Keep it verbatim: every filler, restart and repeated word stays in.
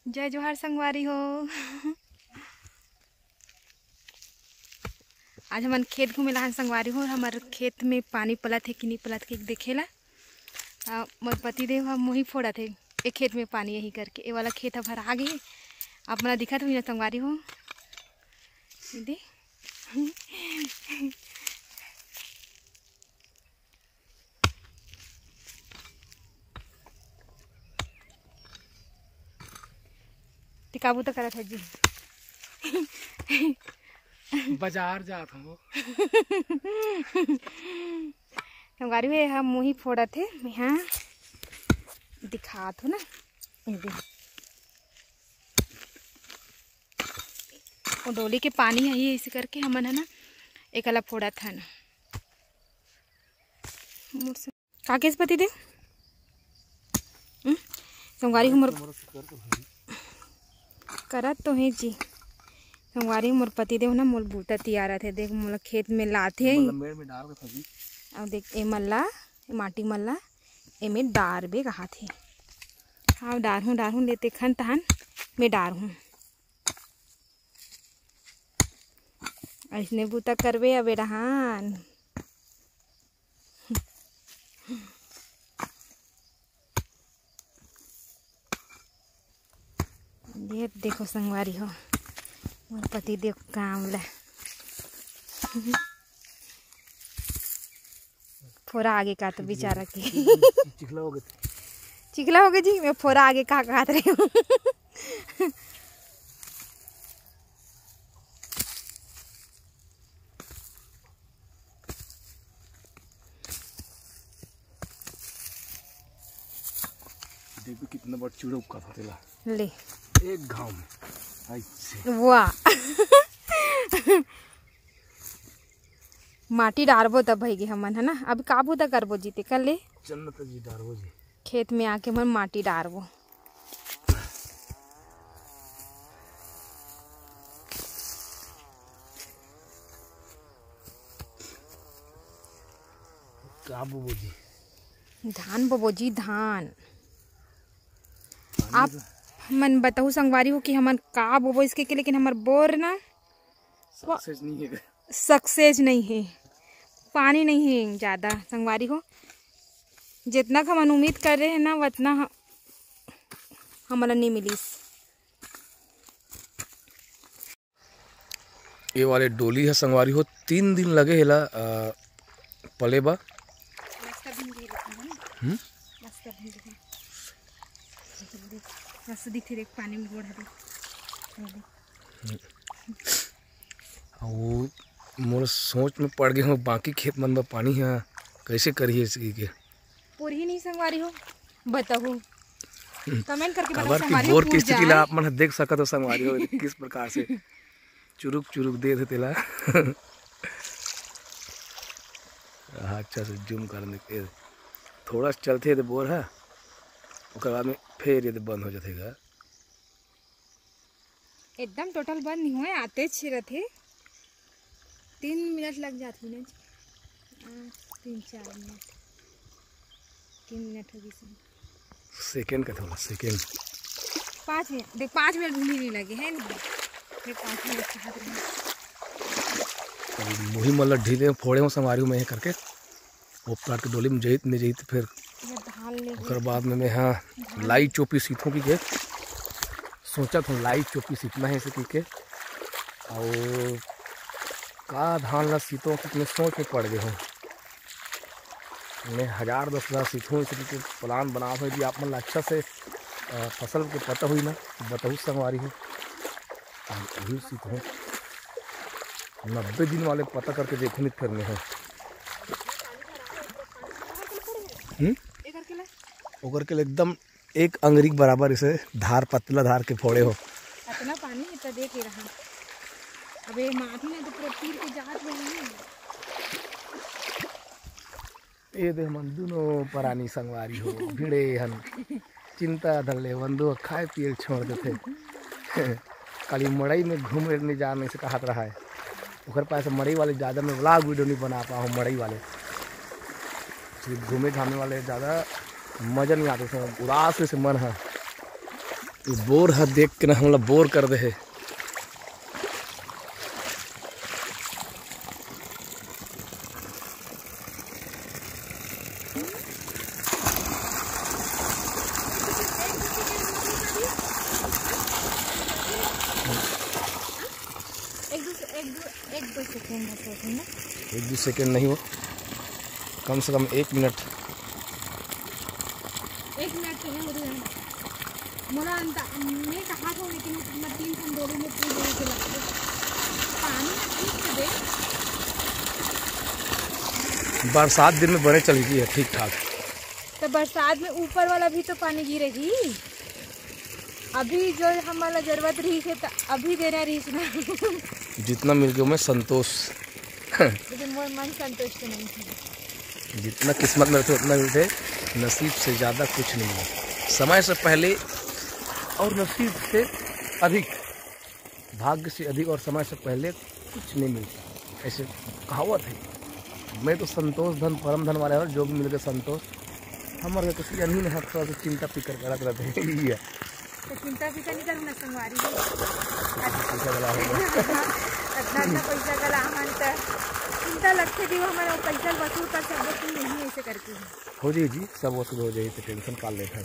जय जोहार संगवारी हो। आज हमन खेत घूमे ला हन संगवारी हो। हमर खेत में पानी पलत हे कि नहीं पलत हे देखे ला। आ, मोर पति देव ह मुही फोड़त हे। ए खेत में पानी यही करके ए वाला खेत ह भरा गे। आप मन ला दिखत होही ना संगवारी हो। ये दे। ते काबू तो करत है जी। बाजार जात हो। संगवारी हो, हम मुही फोड़त हे, मैं हाँ दिखात हो ना, ये दे। वो डोली के पानी है, ये इसे करके हमन है ना, एकला फोड़त है ना। मोर से का केस पति दे? हम्म? संगवारी हो मोर करत तो हे जी। संगवारी हो मोर पति देव ना मोर बूता तियारत हे। देख मोला खेत में लात हे। मतलब मेड़ में डाल के फंसी। अउ देख ए मल्ला, ए माटी मल्ला, एमे डारबे कहात हे। हाँ, डारहूँ, डारहूँ, लेते खन तहन मैं डारहूँ। अइसने बूता करबे अब एडहान। ये देखो संगवारी हो, मोर पति देव काम ला। फोरा आगे का तो बेचारा के। चिखला हो गए। चिखला हो गए जी, मैं फोरा आगे का कहत रही हूँ। देखो कितना बड़ चूड़ा उपका था तेला। ले। एक घाव में। ऐसे। वाह। माटी डारबो तब भई गे हमन, है ना? अभी काबू त करबो जीते कर ले। जन्नत जी डारबो जी। खेत में आके हमन माटी डारबो। का बोबो जी? धान बोबो जी, धान। आप मन बताहू संगवारी हो कि हमन का बोबो इसके के, लेकिन हमर बोर ना सक्सेस नहीं है। सक्सेस नहीं है, पानी नहीं है ज़्यादा संगवारी हो। जितना हमन उम्मीद कर रहे हैं ना, उतना ह-, हमला नहीं मिलिस। ये वाले डोली ह संगवारी हो, तीन दिन लगे हेला, अ, पले बा। मस्त भिंडी हे, है ना? हम्म? मस्त भिंडी हे। मस्त दिखथे, देख, पानी में गोड़ हरे। अउ मोर सोच में पड़ गे हो, बाकी खेत मन बर पानी ह कैसे करिए इसकी के? पूरी नहीं संगवारी हो, बताहू। कमेंट करके बताओ काबर कि संगवारी हो, बोर की पूर स्थिति ला जाए। आप मन ह देख सकत हो संगवारी हो, किस प्रकार से चुरुक चुरुक दे थे तेला। हाँ, अच्छा से जूम कर दे। थोड़ा सा चलथे तो बोर है, ओकर बाद में फिर ये बंद हो जाथे गा। एकदम टोटल बंद नहीं होए, आते छिरत हे। तीन मिनट लग जात ही ना जी। आ, तीन चार मिनट, तीन मिनट हो गई। सेकंड का थोड़ा सेकंड। पाँच मिनट देख, पाँच मिनट भी नहीं लगे है नहीं। मैं पाँच मिनट चाहत रही। अभी मुही मतलब ढीले फोड़े हो संगवारी में करके, वो प्लाट के डोली में जइत नहीं जइत फिर ये धान ले ओकर बाद में मैं हाँ लाई चोपी सीथों की के सोचा था लाई चोपी सीतना है इसे की के। और का धान ला सीतों कि मैं सोच में पड़ गए हूँ। मैं हजार दस हजार सीखूँ, इसलिए कि प्लान बना हुआ जी आप मन ला अच्छा से अ, फसल के पता हुई ना तो बताहू संगवारी हो। हम वही सीखूँ नब्बे दिन वाले पता करके देखूँ नहीं फिर मैं है। हम्म? ओकर के लिए एकदम एक अंगरी के बराबर इसे धार, पतला धार के फोड़े हो। इतना पानी है तो देख ही रहा। अबे माटी ना तो पूरा तीर के जात रही है। ये दे हमन दुनो परानी संगवारी हो भिड़े हन। चिंता धर ले वंदो खाए पिए छोड़ देथे। खाली मड़ई में घूमे नहीं जाने से कहत रहा है। ओकर पास मड़ई वाले ज़्यादा मैं व्लॉग वीडियो नहीं बना पाऊँ मड़ई वाले। सिर्फ घूमे घामे वाले ज़्यादा मज़ा नहीं आते, उसमें उदास से मन है। बोर ह देख के ना हमला बोर कर दे हे। एक दो से-, एक दो, एक दो सेकंड है, सोचो ना। एक दो सेकंड नहीं हो, कम से कम एक मिनट। एक मिनट तो नहीं हो रहा है। मोला अंदा-, मैं कहा था, लेकिन मैं तीन ठन डोरी में पूछ रही थी, लगता है। पानी में ठीक से दे। बरसात दिन में बने चलही है ठीक ठाक। तो बरसात में ऊपर वाला भी तो पानी गिरे ही। अभी जो हमला जरूरत रही है तो अभी देना रही ना। जितना मिल गया मैं संतोष। लेकिन मोर मन संतुष्ट नहीं है। जितना किस्मत में रहते उतना मिलते, नसीब से ज़्यादा कुछ नहीं है। समय से पहले और नसीब से अधिक, भाग्य से अधिक और समय से पहले कुछ नहीं मिलता, ऐसे कहावत है। मैं तो संतोष धन परम धन वाले हूँ, जो भी मिल गए संतोष। हमारे कुछ यही नहीं है, थोड़ा सा चिंता फिकर करत रहते हैं, यही है। तो चिंता फिकर नहीं करूँ ना संगवारी। पैसा वाला होगा। इतना, इतना पैसा वाला हमन तो चिंता लगते भी हमन वो पैसा वसूल कर सकबो कि नहीं, ऐसे करके। हो जाई जी, सब वसूल हो जाई, तो टेंशन का लेत है।